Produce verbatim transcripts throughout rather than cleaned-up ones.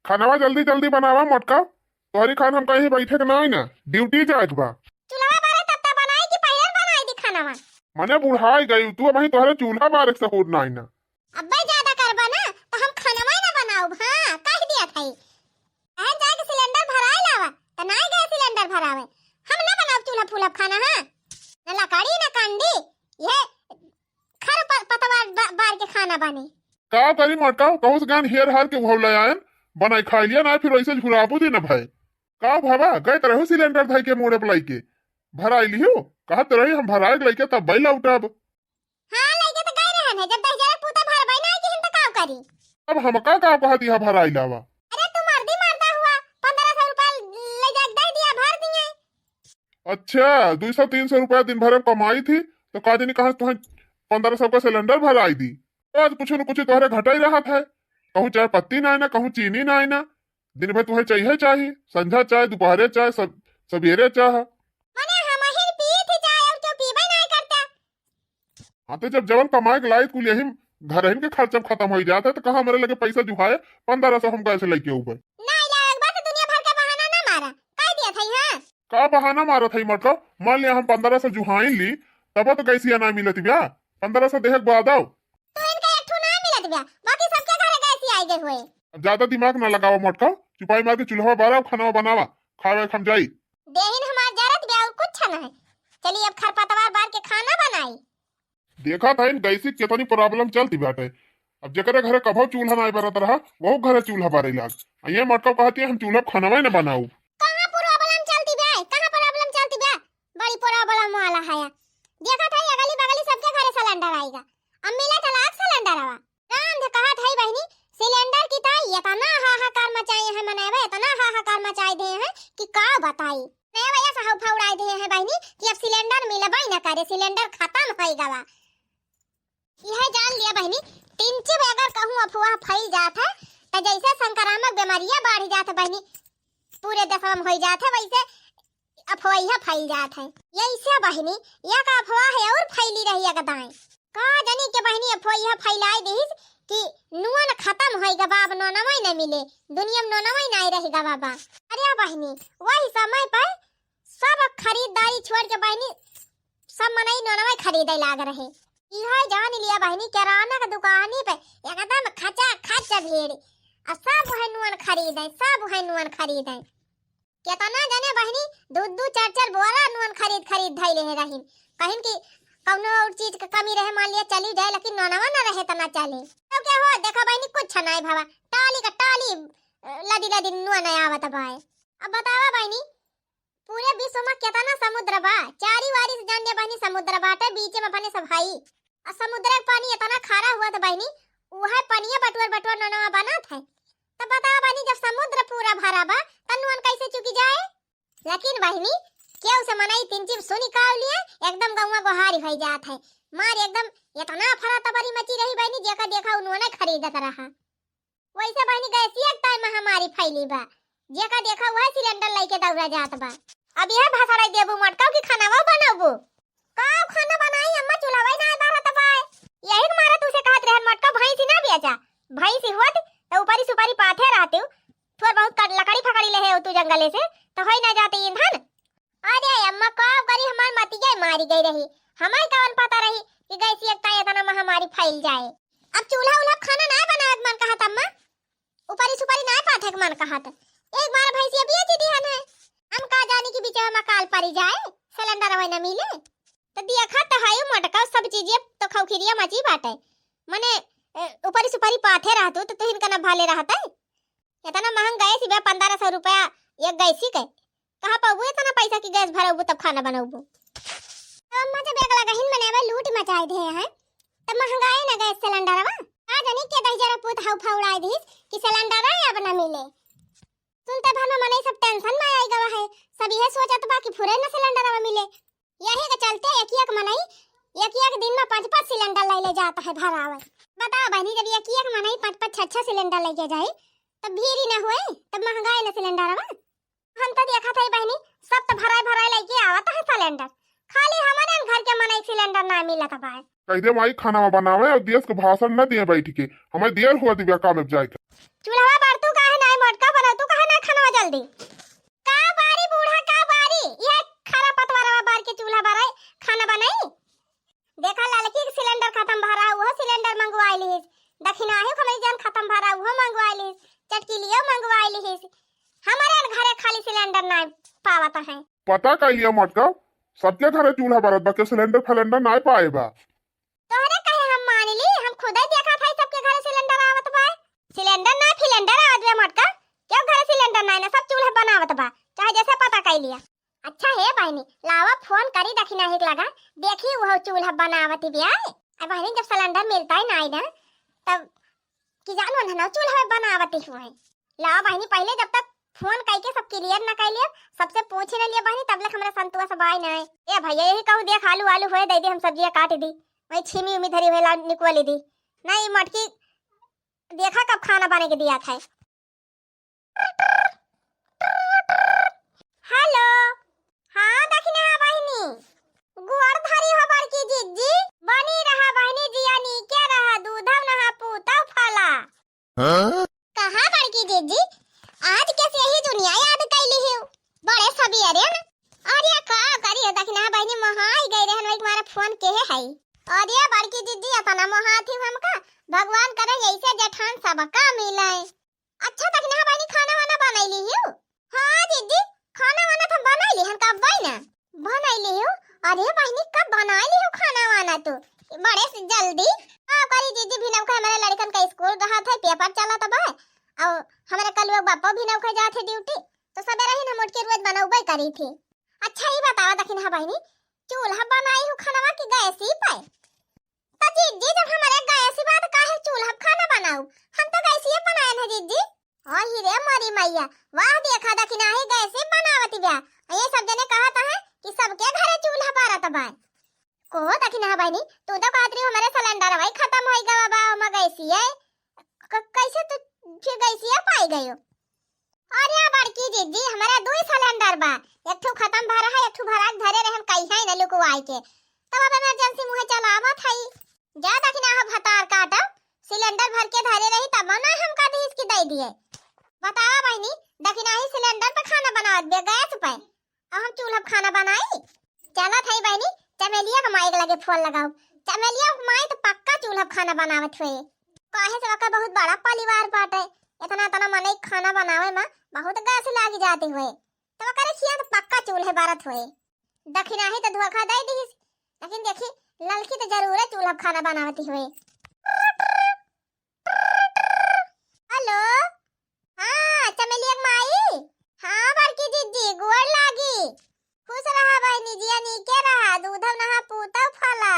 खानावा जल्दी जल्दी बनावा मोटका, तोहरी खान हम कहीं बैठे के ना, ना ड्यूटी जाए के बा। चूल्हा बारे तब तक बनाई कि पहले बनाई दी खानावा? मने बुढ़ाई गई तू, अबहीं तोहरे चूल्हा बारे के सहूर ना, ना। अब्बे ज्यादा करबा ना, तो हम खानवा ही ना बनाउब। हाँ, कह दिया था। अहे जाके सिलेंडर भराए लावा, तो नाई गए सिलेंडर भरावे। हम ना बनाउब चूल्हा फूलब खाना, हाँ। ना लकड़ी, ना कंडी, ये खर प-, पतवार बा-, बार के खाना बने। का करी मोटका, कहूँ से गान हेर हार के उहौ ले आयन, बनाई खाई लिया ना, फिर वैसे झुराबू दी ना भाई। का भावा, गए तो रहू सिलेंडर धाई के मोड़े पे लाई के, भराई लियो, कहत रही हम भराए के लइके तब भाई लौटब। हाँ, लइके तो गए रहन है, जब दहिजरा पूता भरबई ना किहिन तो काव करी? अब हमका का कह दिया भराई लावा? अरे तू मर्दी मरदा हुआ, पन्द्रह सौ रुपया ले जाके दे दिया, भर दिए। अच्छा, दो सौ तीन सौ रुपया दिन भर में कमाई थी, तो का जानी कहाँ से तुहें पन्द्रह सौ का सिलेंडर भराई दी। रोज कुछ न कुछ तोहरे घटाई रहत है, कहूँ चाय पत्ती ना आइना, कहूँ चीनी ना आइना, दिन भर तुहें चाहिए चाही, संझा चाय, दोपहरे चाय, सब, सबेरे चाय। मने हम ही पी थी चाय और क्यों पीबे नहीं करता? हाँ, तो जब जवन कमाए के लायक कुल यही घर हिन के खर्चा खत्म हो जात है, तो कहाँ हमारे लगे पैसा जुहाए पन्द्रह सौ हम कैसे लेके उबे? नहीं लायक बात, दुनिया भर का बहाना ना मारा, कह दिया था, हाँ। का बहाना मारत है मोटका? मान लिया हम पन्द्रह सौ जुहाइन ली, तब तो गैसिया ना मिलत ब्या, पन्द्रह सौ देहे के बाद आओ। तो इनका एक ठो ना मिलत ब्या, बाकी सबके घरे गैसिया आइ गए हुए। अब ज्यादा दिमाग ना लगावा मोटका, चुपाई मार के चूल्हा बारा, खाना बनावा, खावे हम जाई। देहिन हमार जरत ब्या और कुछ ना है। चलिए अब खरपतवार बार के खाना बनाई। देखा था इन गैसी कितनी problem चलती बाटे। अब जेकरे घरे कभो चूल्हा नाई बरत रहा, वहू घरे चूल्हा बरे लाग। आ ये मोटका कहती है हम चूल्हा खानवा ही ना बनाऊ। कहाँ problem चलती बा? कहाँ problem चलती बा? बड़ी problem वाला है। देखा था ये अगली बगली सबके घरे सिलेंडर आएगा। अब मिला तलाक सिलेंडरवा। राम धे कहत है बहिनी, सिलेंडर की ताई इतना हाहाकार मचाए हैं मनैवे, इतना हाहाकार मचाए दिए हैं कि का बताई। नया भैया साहब फौड़ाए दिए हैं बहिनी कि अब सिलेंडर मिलबे न करे, सिलेंडर खत्म हो गवा। यह जान लिया बहिनी, तिनचिब अगर कहूँ अफवाह फैल जात है, तो जैसे संक्रामक बीमारियां बढ़ जात है बहिनी, पूरे देशवा में हो जात है, वैसे अफवाह फैल जात है। यैसे बहिनी, एक अफवाह है और फैली रही एक दाएं। का जानी के बहिनी अफवाह फैलाए दिहिस कि नुअन खत्म होई गवा, अब नोनवा ही न मिले, दुनिया में नोनवा ही नहीं रह गवा बा। अरे बहिनी, वही समय पर सब खरीदारी छोड़ के बहिनी, सब मनई नोनवा ही खरीदे लाग रहे। इहे जान लिया बहिनी, किराना के दुकानी पे एकदम खचा खच भीड़, आ सब है नुअन खरीदे, सब है नुअन खरीदे। केतना जने बहिनी दू दू चार चार बोरा नून खरीद खरीद धइले है रहीन। कहिन कि कौनो और चीज के कमी रहे, मान लिया चली जाए, लेकिन नोनवा न रहे त ना चले। तो क्या हो, देखा बहिनी कुछ नाई भवा, टाली का टाली, अ, लदी लदी नून आवत बाए। अब बतावा बहिनी, पूरे विश्व में केतना समुद्र बा? चारी वारी से जान लिया बहिनी समुद्र बाटे, बीचे में अपने सब हई। आ समुद्र के पानी इतना खारा हुआ था बहिनी, उहे पनिया बटुअर बटुअर नोनवा बनत है। तब बताओ बहिनी, जब समुद्र पूरा भरा बा, त नोन कैसे चुकी जाए? लेकिन बहिनी, केहू से मनई तिनचिब सुनी काव लिए, एकदम गौवा गोहारी होई जात है। मार एकदम इतना अफरा तफरी मची रही बहिनी, जेका देखा उ नोने खरीदत रहा। वैसे बहिनी गैसिया के ताई महामारी फैली बा, जेका देखा उहे सिलेंडर लइके दौड़ा जात बा। अब यह भसड़ाई देबू मोटकाऊ की खानावा बनबू? का खाना बनाई अम्मा, चूल्हा ना बरत बा। यही के मारे तुसे कहत रहन मोटका भैंसी ना बेचा, भैंसी होत त ऊपरी सुपारी पाथे रहते, थोड़ बहुत कट-, लकड़ी फकड़ी ले है तू जंगले से, तो होई ना जाते ईंधन। अरे अम्मा, का करी, हमार मतिया मारी गई रही, हमार कौन पता रही कि गैसिया के ताई इतना महामारी फैल जाए। अब चूल्हा उल्हा खाना ना बनावे के मन कहत अम्मा, ऊपरी सुपारी ना पाथे के मन कहत। एक बार भैंसिया बेच दिहन है, हम का जानी कि बीच में अकाल पड़ी जाए, सिलेंडर वही न मिले। तो देखा तो है मोटका सब चीजें तो खौखिरिया मची बाटे, मने, ए, ऊपरी सुपारी पाथे रहतू तो तुहिन का न भाले रहत है। इतना महंग गैस बा, पन्द्रह सौ रुपया एक गैसी के। कहाँ पाबू इतना पैसा कि गैस भरबू तब खाना बनबू? तो अम्मा जब एक लगहिन मने अब लूट मचाए दे हैं, तब महंगाई ना गैस सिलेंडरवा। का जानी के दहिजरा पूत हौ फौड़ाए दिस कि सिलेंडर अब ना मिले। सुनते भर में मनई सब टेंशन में आई गवा है, सब यह सोचत बा कि फुरे न सिलेंडरवा मिले। यही के चलते एक एक मनई एक एक दिन में पाँच पाँच सिलेंडर ले ले जाता है भरावे। बताओ बहनी, जब एक एक मनई पाँच पाँच छह छह सिलेंडर लेके जाई, तब भीड़ ही ना होए, तब महंगाई ना सिलेंडरवा। हम तो देखत है बहनी, सब तो भराए भराए लेके आवत है सिलेंडर, खाली हमारे घर के मनई सिलेंडर ना मिलत बाए। कह दे माई खाना बनावे और देश को भाषण न दिए बैठ के, हमें देर हुआ दिव्या काम में जाए के। चूल्हा बारतू काहे नाहीं मोटका, बनवतू काहे नाहीं खानवा जल्दी? का बारी बूढ़ा, का बारी? यह खरा पतवारवा बार के चूल्हा बारे, खाना बनाई? देखा ललकी के सिलेंडर खतम भरा, उहो सिलेंडर मंगवाई लिहिस। दखिनाही खमई जन खतम भरा, उहो मंगवाई लिहिस। चटकिलियो मंगवाई लिहिस। हमरे घरे खाली सिलेंडर नाहीं पावत है। पता कइ लिया मोटका, सबके घरे चूल्हा बरत बा, के सिलेंडर फलेंडर नाहीं पाए बा। तोहरे कहे हम मान ली, हम खुदे देखा था सबके घरे सिलेंडर आवत बा। सिलेंडर ना फिलेंडर आवत बा मोटका, केहू घरे सिलेंडर नाहीं ना, सब चूल्हा बनावत बा, चाहे जैसे पता कइ लिया। अच्छा हे बहिनी, लावा फोन करी दखिनाही के लगा, देखी उहो चूल्हा बनावत बिया। अब बहिनी जब सिलेंडर मिलत ही नाहीं ना, तब कि जान उन्हन चूल्हा में बनावत हुए। लावा बहिनी पहिले जब तक फोन कइके सब क्लियर न कइ लिया, सबसे पूछ न लिया बहिनी, तब लक हमरा संतोष बाय नाहीं। ए भइया यही कहूँ देख आलू आलू होए दइ दे, हम सब्जिया काट दी, वही छीमी उमी धरी होए ला निकवाली दी। नाहीं मटकी देखा कब खाना बने के दिया था। हेलो, हाँ दखिना बहिनी, गोड़ धरी हो बड़की जिज्जी, बनी रहा बहिनी जिया नीके रहा, दूधव नहा पूतव फला। हाँ? कहा बड़की जिज्जी, आज कैसे यही दुनिया याद कैली हो? बड़े सबेरे न। अरे का करी हो दखिना बहिनी, मोहाई गई रहन, वही तुम्हारा फोन के है। अरे बड़की जिज्जी, इतना मोहात ही हमका, भगवान करे ऐसे जेठान सबका मिले। अच्छा दखिना बहिनी, खाना वाना बनाई ली हो? हाँ जिज्जी, खाना वाना तो बनाई ली हन, कब ना बनाई ली हो। अरे बहिनी, कब बनाई ली हो खाना वाना तू? बड़े से जल्दी। का करी जिज्जी, भिनव के हमारे लड़कन का स्कूल रहा था, पेपर चला था बा, और हमारे कल वो बापा भिनव के जाते ड्यूटी, तो सबेरे ही हम उठ के रोज बनौबे करी थी। अच्छा ये बतावा दखिना बहिनी, चूल्हा बनाई हो खानवा की गैस ही पे? तो जिज्जी, जब हमारे गैस ही बात काहे चूल्हा पे खाना बनाऊ? हम तो गैस ही बनाए हैं जिज्जी। ओ ही रे मोरी मैया, वाह देखा दखिना ही गैस ही बनावती बा। ये सब जने कहत है कि सबके घरे चूल्हा बरत बा। को दखिना बहिनी, तू तो कहत रही हमारे सिलेंडर वही खतम हो गवा बा, ओमा गैस ही है। क-, कैसे तू फिर गैस ही पाई गयो? अरे बड़की जिज्जी, हमारा दुई सिलेंडर बा, एक ठो खतम भरा है, एक ठो भरा के धरे रहन कहीं न लुकवाई के, तब अब इमरजेंसी मुँहे चलावत हई। जा दखिना हो भतार काटो, सिलेंडर भर के धरे रही तब ना हमका दीस की दे दिए। बतावा बहिनी, दखिना ही सिलेंडर पे खाना बनावत बे गैस पे, अब हम चूल्हा पे खाना बनाई? चलत हई बहिनी, चमेलिया के माई के लगे फोन लगाओ। चमेलिया के माई तो पक्का चूल्हा पे खाना बनावत हुए। काहे से ओकर बहुत बड़ा परिवार बाटे, इतना इतना मनई खाना बनावे में बहुत गैस लाग जाती हुए, तो ओकरे खिया तो पक्का चूल्हे बरत हुए। दखिनाही तो धोखा दे दीस, लेकिन देखी ललकी तो जरूर है चूल्हा पे खाना बनावती हुए। हेलो, हाँ चमेलिया के माई। हाँ बड़की जिज्जी, गोड़ लागी। खुश रहा बहिनी, जिया नीके रहा, दूधव नहा पूतव फला।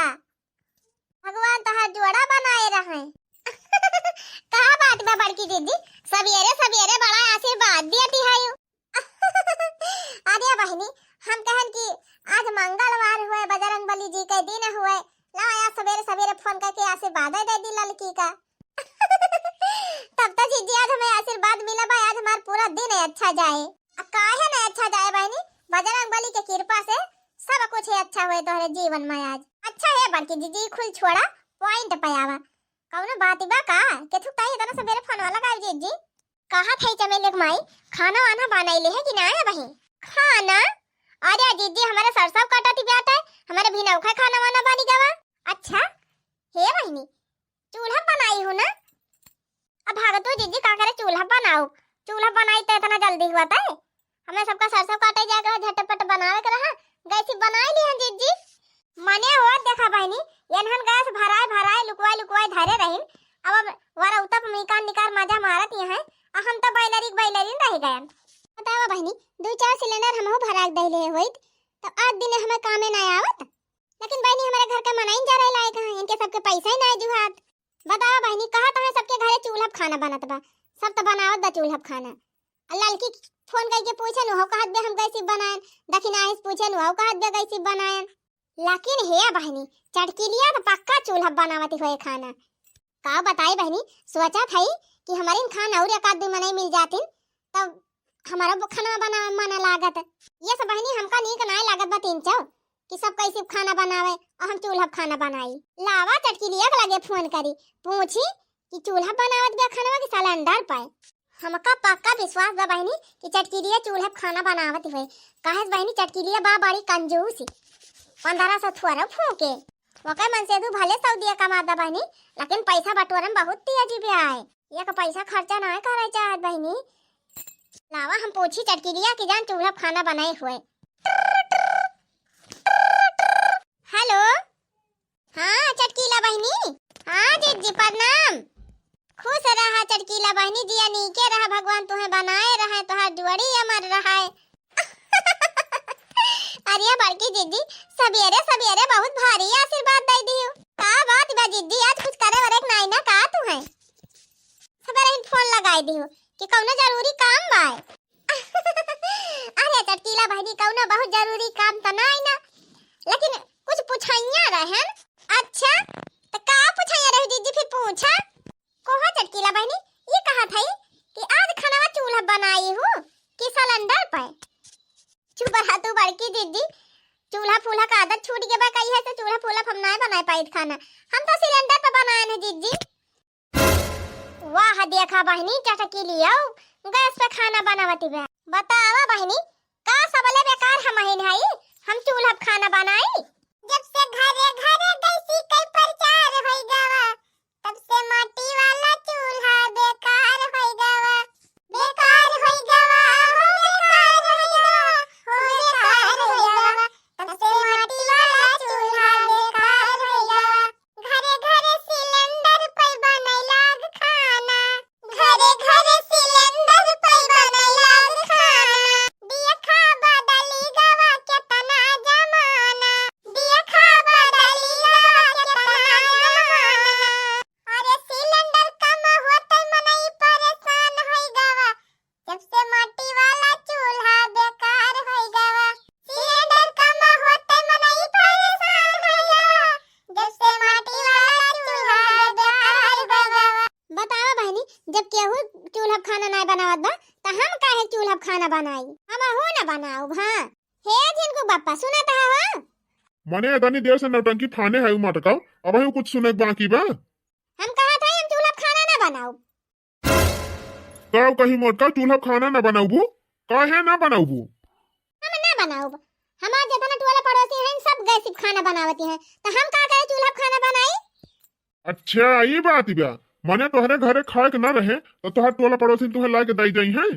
भगवान तोहार जोड़ा बनाए रहे। का बात बा बड़की जिज्जी, सबेरे सबेरे बड़ा आशीर्वाद दियती है। अरे बहिनी, हम कहन कि आज मंगलवार हुए, बजरंग बली जी के दिन हुए, ला आज सबेरे सबेरे फोन करके आशीर्वाद दे दी ललकी का। तब तो जिज्जी आज हमें आशीर्वाद मिला बा, आज हमार पूरा दिन अच्छा जाए। आ काहे नहीं अच्छा जाए बहिनी, बजरंग बली के कृपा से सब कुछ ही अच्छा हुए तोहरे जीवन में आज। अच्छा है बड़की जिज्जी, कुल छोड़ा, पॉइंट पे आवा। कौनो बात बा का? केथू ताई इतना सबेरे फोन वाला गायब जिज्जी? कहा था चमेलिया के माई, खाना वाना बनाई ले है कि ना है बहिन? खाना? अरे जिज्जी, हमारे सरसों काटती बाटे, हमारे भिनौखा खाना वाना बनी गवा। अच्छा, हे बहिनी, चूल्हा बनाई हो ना? अब भागतू जिज्जी का करे, चूल्हा बनाओ, चूल्हा बनाई तो इतना जल्दी हुआ था। हमें सबका सरसों काटे जाए के रहा, झटपट बनावे के रहा, गैसी बनाई ली हम जिज्जी। मने हो देखा बहिनी, एनहन गैस भराए भराए लुकवाए लुकवाए धरे रहिन, अब वरौता पे मिकार निकार मजा मारत यहाँ, आ हम तो बैलरी के बैलरीन रह गयन। बतावा बहिनी, दो चार सिलेंडर हमहू भरा के दहिले होइत, तो आज दिन हमें कामे ना आवत। लेकिन बहिनी, हमारे घर का मनई जा रहे लायक हैं, इनके सबके पैसा ही ना जुहात। बतावा बहिनी, कहा तो है सबके घरे चूल्हा पे खाना बनत बा, सब तो बनावत बा चूल्हा पे खाना। आ ललकी फोन करके पूछे नु, हो कहत बे हम गैसी बनायन, दखिनाहिस पूछे नु, हो कहत बे गैसी बनायन। लेकिन हे बहिनी, चटकिलिया तो पक्का चूल्हा बनावती होए खाना। का बताई बहिनी, सोचा था कि हमारे खान और एक आध दो मनई मिल जातिन, तब हमारा वो खाना बनावे मन लागत। ये सब बहिनी हमका नीक नाय लागत बा तीन चार, कि सब कैसे खाना बनावे और हम चूल्हा पे खाना बनाई। लावा चटकिलिया के लगे फोन करी, पूछी कि चूल्हा बनावत बिया खानवा कि सिलेंडर पे। हमका पक्का विश्वास बा बहिनी कि चटकिलिया चूल्हा पे खाना बनावत हुए। काहे से बहिनी, चटकिलिया बा बड़ी कंजूस, पन्द्रह सौ थोड़ा फूके। ओकर मन से तू भले सऊदिया कमात बा बहिनी, लेकिन पैसा बटोरे में बहुत तेजी बिया है। एक पैसा खर्चा नाय करे चाहत बहिनी। लावा हम पूछी चटकिलिया कि जान चूल्हा पे खाना बनाए हुए। हेलो, हाँ चटकीला बहिनी। हाँ जिज्जी प्रणाम। खुश रहा चटकीला बहिनी, जिया नीके रहा, भगवान तुहे बनाए रहे, तोहार जोड़ी अमर रहे। अरे बड़की जिज्जी, सबेरे सबेरे बहुत भारी आशीर्वाद दे दियो। का बात बा जिज्जी, आज कुछ करे वरे के नाई ना का तुहे? सबेरे ही फोन लगाई दियो कि कौनो जरूरी काम बा। अरे चटकीला बहिनी, कौनो बहुत जरूरी काम त नाई ना, लेकिन कुछ पुछैया रहन। अच्छा, त का पुछैया रहे जिज्जी, फिर पूछा। कोहा चटकीला बहिनी, ये कहा था कि आज खाना चूल्हा बनाई हूँ कि सिलेंडर पे? चुप रहा तू बड़की जिज्जी, चूल्हा फूल्हा का आदत छूट गए बा, कही है से चूल्हा फूल्हा हम नाय बनाए पाइत खाना, हम तो सिलेंडर पे बनाए हैं जिज्जी। वाह देखा बहिनी, चटकीलिया गैस पे खाना बनावती बा। बतावा बहिनी, का सबले बेकार हमहिन हई, हम चूल्हा पे खाना बनाई? जब से घरे घरे गैसी के प्रचार होई गवा, तब से माटी वाला चूल्हा बेकार होई गवा। बेकार होई गवा, हो बेकार होई गवा, हो बेकार होई गवा। तब से माटी वाला चूल्हा बेकार होई गवा। घरे घरे सिलेंडर पे बने लाग खाना। घरे घरे सिलेंडर पे बने लाग खाना। देखा बदली गवा केतना जमाना। देखा बदली गवा केतना जमाना। अरे सिलेंडर कम होते मनई परेशान होई गवा। जब से माटी वाला चूल्हा बेकार होई गवा। सिलेंडर कम होते मनई परेशान होई गवा। जब से माटी वाला चूल्हा बेकार होई गवा। बतावा बहिनी, जब केहू चूल्हा पे खाना नाय बनावत बा, त हम काहे चूल्हा पे खाना बनाई? हमहू ना बनाउब, हाँ। हे झिनकू बप्पा, सुनत हवा? मने इतनी देर से नौटंकी फाने है उ मटकाऊ, अबहिउ कुछ सुने के बाकी बा? हम कहत हई हम चूल्हा पे खाना ना बनाउब। का कही मोटका, चूल्हा पे खाना ना बनाउबू? काहे ना बनाउबू? हम ना बनाउब, हमार जितना टोला पड़ोसी हैं सब गैस पे खाना बनावती हैं, त हम का करे चूल्हा पे खाना बनाई? अच्छा, ई बात बा। मने तोहरे घरे खाए के ना रहे, त तोहर टोला पड़ोसी तुहे लाके दई जाई हैं?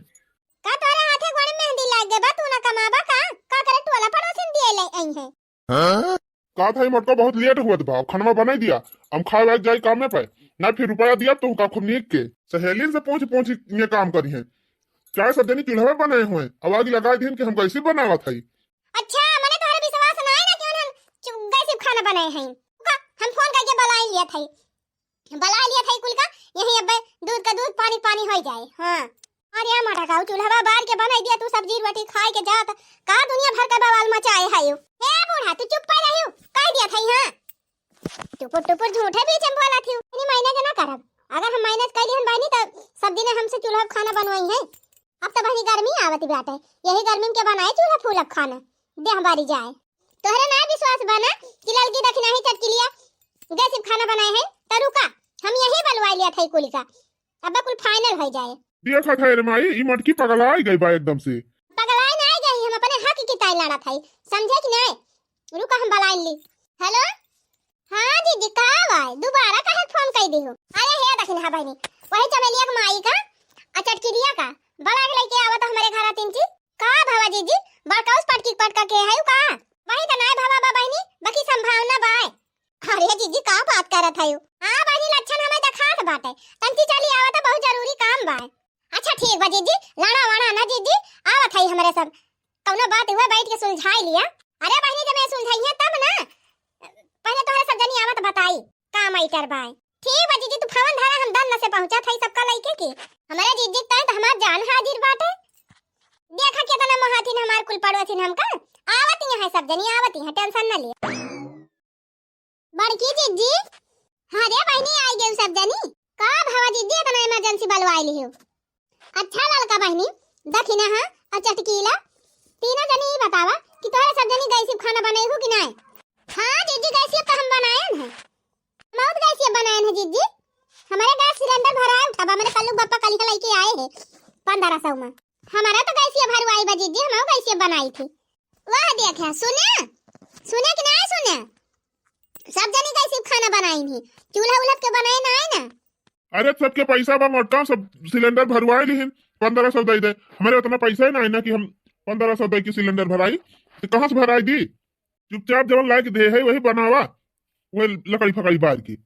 का तोहरे हाथे गोड़े मेहंदी लाग गए बा, तू ना कमाबा का? का करे टोला पड़ोसी दिए ले आई हैं? हाँ? का था ई मोटका, बहुत लेट हुआ बा, अब खानवा बनाई दिया, हम खाए वाए जाई कामे पे, ना फिर रुपया दिया तो का खूब नीक के। सहेलिन से पूछ पूछ ये काम करी हैं। चाहे सब जनी चूल्हा बनाए हुए, अब आग लगा दिन कि हम कैसे बनावत हई। अच्छा, मने तोहरे विश्वास ना है ना कि उन्हन चु-, गैस पे खाना बनाए हैं। रुका, हम फोन करके बुलाए लिया था, बुलाए लिया था कुल का, यही अब दूध का दूध, पानी पानी हो जाए। हाँ, अरे मटकाऊ, चूल्हा बार के बनाई दिया तू, सब्जी रोटी खाए के जात, का दुनिया भर का बवाल मचाए है यू। हे बूढ़ा, तू चुप पर रही, कह दिया था, हाँ। टुपुर टुपुर झूठे बीच में बोला थी। इतनी महीने के ना करब। अगर हम मैनेज कर लिहन बहनी, त सब दिन हमसे चूल्हा पे खाना बनवाई है। अब तो बहनी गर्मी आवत बाटे, यही गर्मी में के बनाए चूल्हा फूल पे खाना, देह बारी जाए। तोहरे ना विश्वास बना कि ललकी दखिना ही चटकिलिया गैस पे खाना बनाए है, त रुका, हम यही बलवा लिया था कुली का, अब कुल फाइनल हो जाए। देखा था रे माई, ई मटकी पगलाई गई बा एकदम से। पगलाई ना गई, हम अपने हक की ताई लड़ा था, समझे कि नहीं? रुका, हम बलाइन ली। हेलो, हाँ दीदी, का बाय? दोबारा काहे फोन कई दिहो? अरे हे दखिनहा बहिनी, वही चमेलिया के माई का, आ चटकिलिया का, बड़ा के लइके आवत हमरे घर तीन ची। का भवा जीजी, बड़काउस पटकी पटका के है का? वही त नाय भवा बा बहिनी, बाकी संभावना बाय। अरे जीजी, का बात करत है? हाँ बहिनी, लक्षण हमें देखात बाटे, तंची चली आवत, बहुत जरूरी काम बाय। अच्छा ठीक बा जीजी, लड़ा वड़ा ना जीजी, आवत है हमरे सब। कौनो बात हुआ बैठ के सुलझाई लिया। अरे बहिनी, जब मैं सुलझाई है तब ना, पहले तोहरे सब जनी आवत बताई का मैटर बाय। ठीक बा जीजी, तू फोन धरा, हम दन्न से पहुंचा था सबका लइके की। हमारे जीजी तय तो हमार जान हाजिर बाटे। देखा केतना मोहाथिन हमार कुल पड़ोसिन हमका। आवत ही है सब जनी, आवत ही है, टेंशन ना लिया। बड़की जिज्जी, हाँ रे बहिनी, आई गई सब जनी। का भवा जिज्जी, इतना इमरजेंसी बलवाई लिहो? अच्छा ललका बहिनी, दखिना हाँ और चटकीला, तीनों जनी ई बतावा कि तोहरे सब जनी गैसी खाना बनाई हो कि नाय? हाँ जिज्जी, गैसी तो हम बनायन है, बहुत गैसी बनायन है जिज्जी। हमरे गैस सिलेंडर भराए उठा बा, हमरे कल्लू बप्पा कलिया लइके आए हैं पन्द्रह सौ में। हमारा तो गैसिया भरवाई बा जीजी, हम गैसिया बनाई थी। वह देखे, सुने, सुने कि नाहीं सुने? सब जनी गैसिया खाना बनाई नहीं, चूल्हा उल्हा के बनाए ना है ना। अरे, सबके पैसा बा मोटका, सब सिलेंडर भरवाए लिहिन, पन्द्रह सौ दे दे। हमरे उतना पैसा ही ना है ना कि हम पन्द्रह सौ दे के सिलेंडर भराई। तो कहाँ से भराई दी? चुपचाप जवन लाइके दे है वही बनावा, वही लकड़ी फकड़ी बार की।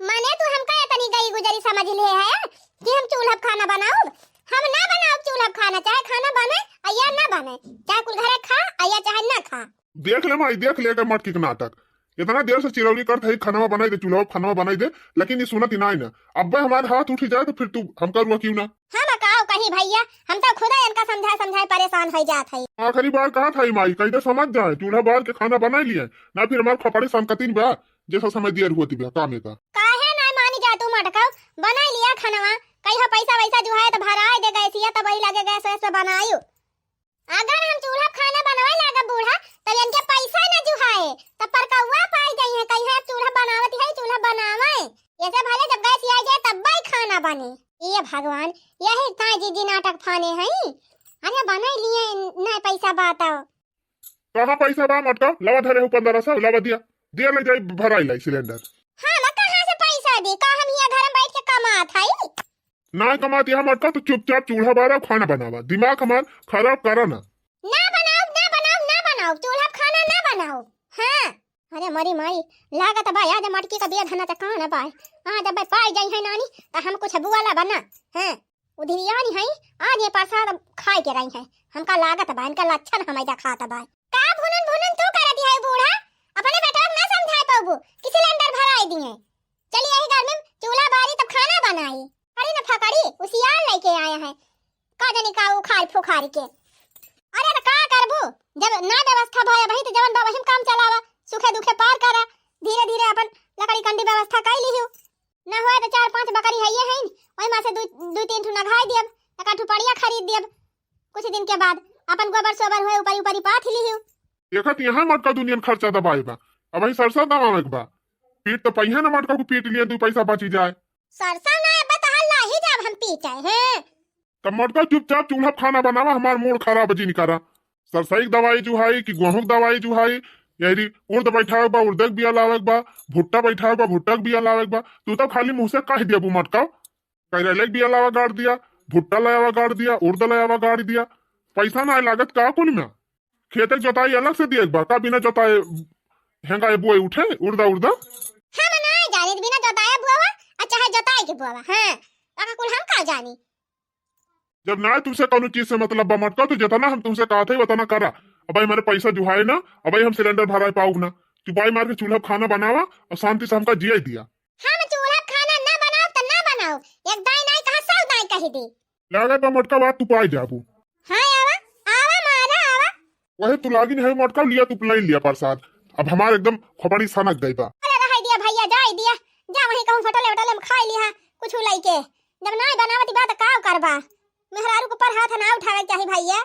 माने तू हमका इतनी गई गुजरी समझ ले है कि हम चूल्हा पे खाना बनाउब? हम ना बनाउब चूल्हा पे खाना, चाहे खाना बने आ या ना बने, चाहे कुल घरे खा आ या चाहे ना खा। देख ले माई, देख ले एकर मटकी के नाटक। इतना देर से चिरौरी करत है, "खानवा बनाई दे, चूल्हा पे खानवा बनाई दे," लेकिन ये सुनत ही नाई ना। अब्बे हमार हाथ उठी जाए तो फिर तू हमका रुआ क्यों ना? हम काव कही भैया, हम तो खुदा इनका समझाए समझाए परेशान हो जात है। आखिरी बार कहा था माई, कही तो समझ जाए, चूल्हा बार के खाना बनाई लिए, ना फिर हमार खोपड़ी सनकतीन बा, जैसा समय दियर होती बा काम का। काहे नाई मानी जा तू मटकाऊ, बनाई लिया खानवा, कहियो पैसा वैसा जुहाए तो भराए दे गैसिया, तब वही लगे गैस वैस पे बनायू। अगर हम चूल्हा पे खाना बनावे लागब बूढ़ा, तब इनके पैसा न जुहाए, तब परकौआ पाई जाई है, कही है चूल्हा बनावत है, चूल्हा बनावे। ऐसे भले जब गैस आ जाए तब ही खाना बने। ये भगवान, यही ताई जीजी नाटक फाने हैं। अरे बनाई लिए न पैसा बात आओ। कहाँ पैसा बा मटका? लावा धरे हो पन्द्रह सौ, लावा दिया, दिया ले जाई भराई लाई सिलेंडर। हाँ, मैं कहाँ से पैसा दी? का हम यहाँ घर में बैठ के कमात हई? ना कमात यहाँ मटका तो चुपचाप चूल्हा बारा, खाना बनावा, दिमाग हमार खराब करा ना। ना बनाओ, ना बनाओ, ना बनाओ, चूल्हा पे खाना ना बनाओ। हाँ, अरे मरी माई, लागत बा आज मटकी का बिया धना त कहाँ ना पाए। आज अब पाई जाई है नानी, त हम कुछ बुआला बना। हाँ, उधियानी है, आज ये प्रसाद खाए के रही है। हमका लागत बा, इनका लक्षण हमें देखात बा। का भुनन भुनन तू कर दिया है बूढ़ा? अपने बेटवा के ना समझाए पाबू कि सिलेंडर भराए दिए। चलिए यही घर में चूल्हा बारी तब खाना बनाई। अरे न फकड़ी, उसियार लेके आया है। का जानी का उखाड़ फुखाड़ के। अरे त का करबू? जब ना व्यवस्था भय अबही त जवन बा वही में काम चलावा, सुखे दुखे पार करा। धीरे धीरे अपन लकड़ी कंडी व्यवस्था कर लिहू। ना होए त चार पांच बकरी हइये हईन, वही में से दू, दू तीन ठू नघाई दियब, एक आध ठू पड़िया खरीद दियब। कुछ दिन के बाद अपन गोबर सोबर होए ऊपरी ऊपरी पाथ लिहू। देखत यहाँ मटका दुनियन खर्चा दबाए बा, अबही सरसों दबावे के बा। पीट त पहिए न मटका को पीट लिए, दू पैसा बची जाए। सरसों ना अब तहार लाही जाब हम पीटे हैं। तब मटका चुपचाप चूल्हा पे खाना बनावा, हमार मूड खराब जिन करा। सरसई के दवाई जुहाई कि गेहूं के दवाई जुहाई, यही उर्द बैठावे के बा, उर्द के बिया लावे के बा, भुट्टा बैठावे के बा, भुट्टा के बिया लावे के बा। तू तो खाली मुंह से कह दिया बू मटका, करेले के बिया लावा गाड़ दिया, भुट्टा लावा गाड़ दिया, उर्द लावा गाड़ दिया। पैसा ना लागत का कुल में? खेत के जोताई अलग से दिए के बा का? बिना जोताए हेंगा ए बुआई उठे उर्दा उर्दा? हम ना जानित बिना जोताए बुआवा आ चाहे जोताए के बुआवा। हाँ, बाकी कुल हम का जानी। जब ना तुमसे कौनो चीज से मतलब बा मटका, तो जितना हम तुमसे कहत है उतना करा। अब भाई हमारे पैसा जुहाए ना, अब भाई हम सिलेंडर भराए पाउब ना। चुपाई मार के चूल्हा पे खाना बनावा और शांति से हमका जिए दिया। हम चूल्हा पे खाना ना बनाओ तो ना बनाओ, एक दाई नाई कहा सौ दाई कही दे। लागत बा मटका बात तू पाई जाबू। हाँ आवा, आवा मारा आवा। वही तू लागिन है मटका लिया, तू नहीं लिया प्रसाद। अब हमार एकदम खोपड़ी सनक गई बा। अरे रह दिया भैया, जाए दिया, जा वहीं कहूँ होटल वोटल में खाई लिहा कुछ लइके। जब नाई बनावती बात काव करबा? मेहरारू के ऊपर हाथ ना उठावे के चाही भैया।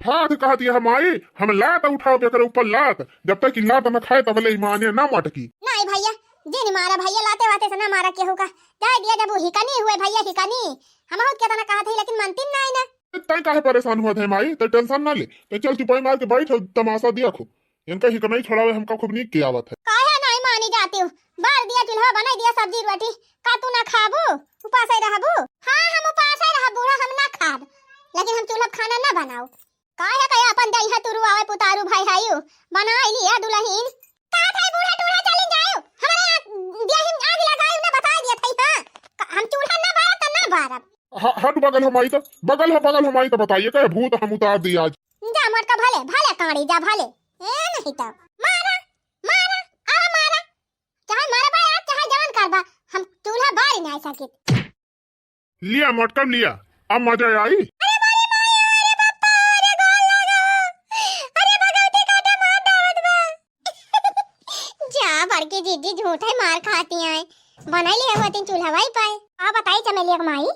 हाथ कहत यह माई, हम लात उठाओ एकरे ऊपर लात, जब तक कि लात न खाए तब ले ईमाने ना मटकी। नहीं भैया, जी नहीं मारा भैया, लाते वाते से ना मारा केहू का। जाए दिया जब वो हिकनी हुए भैया हिकनी, हम बहुत केतना कहत है लेकिन मनती नहीं ना। तैं काहे परेशान हुआ थे माई, तो टेंशन ना ले, तो चल चुपाई मार के बैठ और तमाशा दिया खूब। इनका हिकनई छोड़ावे हमका खूब नीक के आवत है। काहे नहीं मानी जाती हूँ? बार दिया चूल्हा, बनाई दिया सब्जी रोटी, का तू ना खाबू? उपासे रहबू? हाँ, हम उपासे रहब बूढ़ा, हम ना खाब, लेकिन हम चूल्हा पे खाना ना बनाओ। काहे का अपन दई है तुरु आवे पुतारू भाई हायु, बनाई लिया दुल्हन। का थाई बूढ़ा टूढ़ा चली जायो, हमारे यहाँ दिया ही आग लगाई ना बताई दिया थाई, हाँ? का-, हम चूल्हा ना बारब त ना बारब। ह-, हट बगल हमाई तो, बगल ह, बगल हमाई तो बताइए, कहे भूत हम उतार दी आज। जा मटका भले, भले कांड़ी जा भले। ए नहीं तो। मारा, मारा, आ मारा। चाहे मारा बा आज, चाहे जवन करबा, हम चूल्हा बारी नहीं सकित। लिया मटका लिया, अब मजा आई। अरे बारी माया, अरे बापा, अरे गोल लागो। अरे भगवती काटा मार डावत बा। जा बड़की जीजी झूठे मार खाती हैं। बनाई लिया हुआ तीन चूल्हा वही पाए। आ बताई चमेलिया के माई,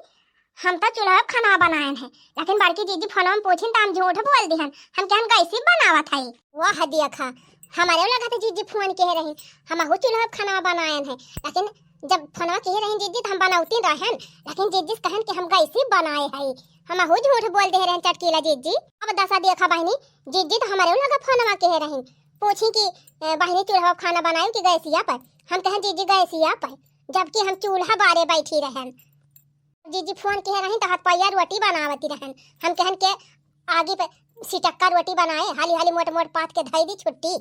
हम तो चूल्हा पे खाना बनायन है, लेकिन बड़की जीजी फोनवा में पूछिन त हम झूठ बोल दिहन, हम कहन गैसी बनावत है। वाह देखा, हमरे लगा त जीजी फोन किहे रहिन, हमहू चूल्हा पे खाना बनायन है, लेकिन जब फोनवा किहे रहिन जीजी त हम बनौती रहन, लेकिन जीजी कहन कि हम गैसी बनाए है, हमहू झूठ बोल दे रहन चटकीला जीजी। अब दशा देखा बहिनी, जीजी त हमरे लगा फोनवा किहे रहिन, पूछी कि "ए, बहिनी चूल्हा पे खाना बनायू कि गैसिया पर?" हम कहन जीजी गैसिया पर, जबकि हम चूल्हा बारे बैठी रहन। जीजी फोन किहे रहिन त हथपैया रोटी बनावती रहन। हम कहन के आगी पे सिटक्का रोटी बनाए, हाली हाली मोट मोट पाथ के धई दी छुट्टी।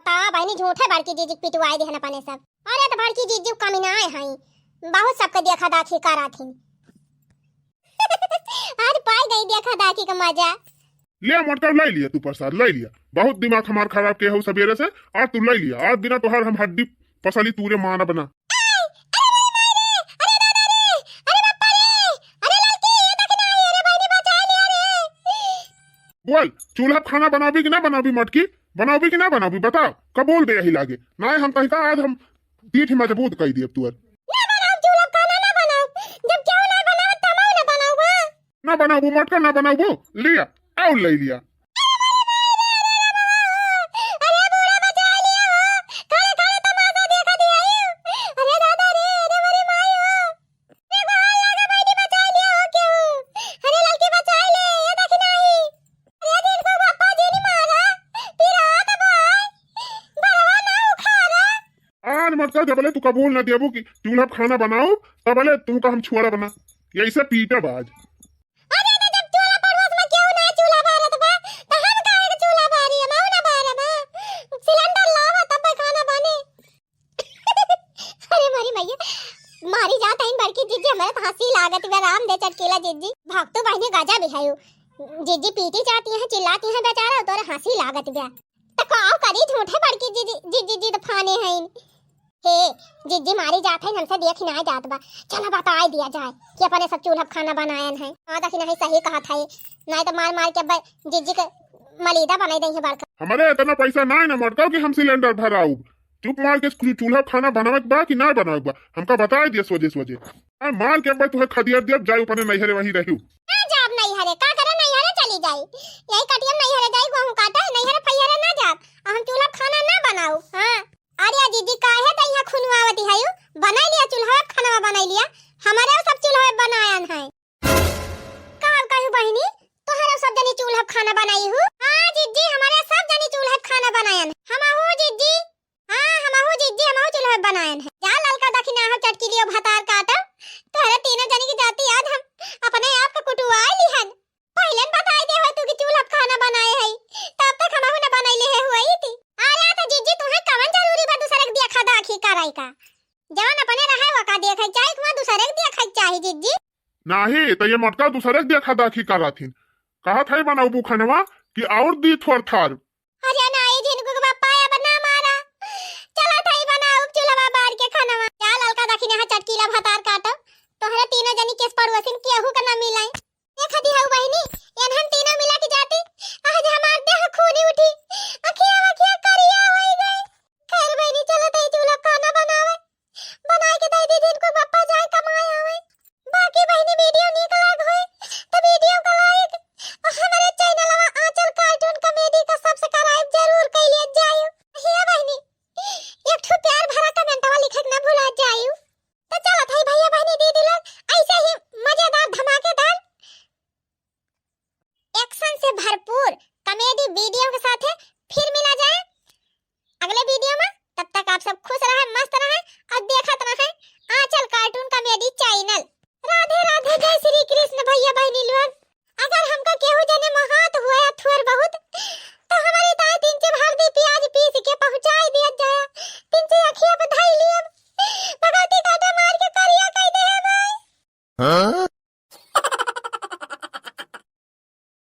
ता बहिनी झूठे बड़की जीजी के पिटवाए देहन अपने सब। अरे त बड़की जीजी कमी ना आए हई, बहुत सबके देखा दाखी कराथिन। आज पाई गई देखा दाखी का मजा। ले मोटका, ले लिया तू प्रसाद, ले लिया। बहुत दिमाग हमार खराब के हो सबेरे से, आज तू ले लिया। आज बिना तोहार हम हड्डी पसली तूरे मानब ना। बोल, चूल्हा पे खाना बनाबी कि ना बनाबी मटकी? बनाबी कि ना बनाबी? बताओ, कबूल दे यही लागे। ना हम तहिका आज हम पीठ मजबूत कई दियब तुअर। ना बनाओ चूल्हा पे खाना, ना बनाओ। जब केहू ना बनाओ, त हमहू ना बनाओ, हाँ? ना बनाबू मटका, ना बनाबू, लिया, आउ ले लिया। अरे बूढ़ा बचा लिया हो, खड़े खड़े तमाशा देखा दिया। अरे दादा रे, अरे मोरी माई हो। अरे बाहर लगा बैठी बचा लिया हो केहू। अरे लड़की बचा ले, ये देखी नाही। अरे जिनको पापा जी ने मारा, फिर हाथ भाई, बरवा ना उखाड़ा। आज मटका जबले तू कबूल ना देबू कि चूल्हा पे खाना बनाओ, तबले तुमका हम छोड़ब ना। यही से पीटब आज। अरे तो जब चूल्हा पड़ोस में केहू ना चूल्हा बारत बा, त हम काहे के चूल्हा बारी? हम ना बारब, हाँ? सिलेंडर लावा तब खाना बने। अरे मारी मैया, मारी जात हईन बड़की जीजी, हमरे त हंसी लागत बा। राम दे चटकीला जीजी, भक्तू बहिनी गजा भी है। जीजी पीटी जाती हैं, चिल्लाती हैं बेचारा, तोरे हंसी लागत बा। त का करी, झूठे बड़की जीजी, जीजी जिद फाने हईन। हे, जीजी मारी जात हईन, हमसे देखी ना जात बा। चला बताई दिया जाए कि अपने सब चूल्हा पे खाना बनायन है। हाँ, देखी नहीं सही कहत है, नहीं त मार मार के ब-, जीजी के मलीदा बनाई दई है बड़का। हमरे इतना पैसा ना है ना मटकाओ कि हम सिलेंडर भराउब। चुप मार के चू-, चूल्हा पे खाना बनावे के बा कि ना बनावे के बा, हमका बताई दिया सोझे सोझे। आ, मार के एक बार तुहे खदियर दिया, जाए अपने नैहरे वहीं रहू। ना जाब नैहरे, का करे नैहरे चली जाई? यही कटियम नैहरे जाई, गेहूं काटे, नैहरे फैहरे ना जाब। आ हम चूल्हा पे खाना ना बनाऊ, हाँ। अरे जीजी काहे त यहाँ खुनवावती है यू? बनाई लिया चूल्हा पे खाना बनाई लिया, हमारे सब चूल्हा पे बनायन है। का कहू बहिनी, तोहरे सब जनी चूल्हा पे खाना बनाई हूँ? हाँ जीजी, हमारे सब जनी चूल्हा पे खाना बनायन। हमहू जीजी, हाँ, हमहू जीजी, हमहू चूल्हा पे बनायन है। जा ललका दखिना हो चटकी लियो भतार काटो। तोहरे तीनों जनी की जाति आज हम अपने आप के कुटुआए लिहन। पहिले न बताई दे हो तू कि चूल्हा पे खाना बनाए है, तब तक हमहू न बनाई ले है हुई थी। अरे तो जीजी, तुहे कवन जरूरी बा दूसरे के देखा दाखी कराई का? जवन अपने रहे वो का देखे चाहे, कुआ दूसरे के देखे चाहे जीजी। नाही, त ये मटका दूसरे के देखा दाखी कराथिन। कहत है बनाऊ खानवा कि और दी थोर थार। अरे नाई, झिनकू के बापा, अब ना मारा। चला थाई बनाउब चूल्हा बार के खानवा। जा ललका दखिना है चटकीला भतार काटो। तोहरे तीनों जनी केस पड़ोसिन केहू के ना मिलाई। देखा दी हऊ बहिनी,